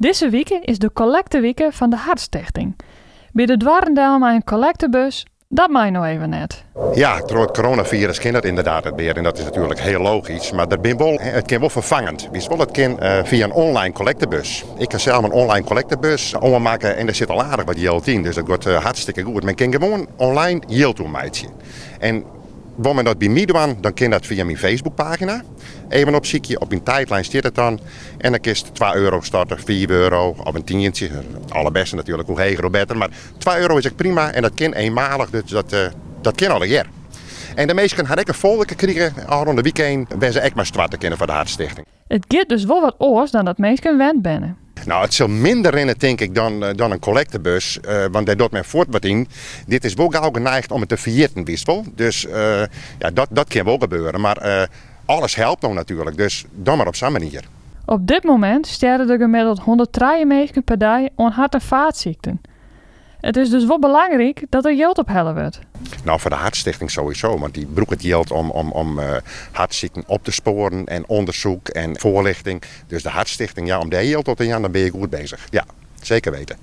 Dizze wike is de kollektewike fan de Hartstichting. By de doarren del mei in kollektebus, dat mei no even net. Ja, troch it coronafirus kin dat ynderdaad net mear en dat is natuerlik hiel logysk. Mar der bin wol, it kin wol ferfangend. Witst wol, it kin fia in online kollektebus. Ik ha sels in online kollektebus oanmakke en dêr sit al aardich wat jild yn, dus dat giet hartstikke goed. Men kin gewoan online jild oermeitsje. En wol men dat by my dwaan, dan kin dat fia myn Facebookpagina. Even opsykje, op myn tiidlijn stiet it dan. En dan kinst twa euro stoarte, fiif euro of in tientsje. It allerbêste natuerlik, hoe heger hoe better. Mar twa euro is ek prima en dat kin eenmalich, dus dat, dat kin allegear. En de minsken ha ek in folderke krige ôfrûne wykein wêr se ek mei stoarte kinne foar de Hartstichting. It giet dus wol wat oars dan dat minsken wend binne. No, it sil minder rinne tink ik dan, dan in kollektebus, want dêr docht men fuort wat yn. Dit is wol gau geneigd om it te ferjitten, witst wol. Dus ja, dat, dat kin wol gebeure. Mar alles helpt no natuerlik, dus dan mar op sa'n manier. Op dit momint stjerre der gemiddeld 103 minsken per dei oan hert- en faatsykten. It is dus wol belangryk dat der jild ophelle wurdt. No, foar de Hartstichting sowieso, want dy brûke it jild om, om, om hartsykten op te spoaren en ûndersyk en foarlichting. Dus de Hartstichting, ja, om dêr jild op te jaan, dan binne je goed bezich. Ja, seker weten.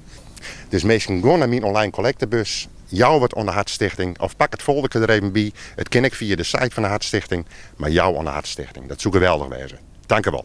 Dus minsken, gean nei myn online kollektebus, jou wat oan de Hartstichting of pak it folderke der even by. It kin ek fia de site fan de Hartstichting, mar jou oan de Hartstichting. Dat soe geweldich wêze. Tankewol.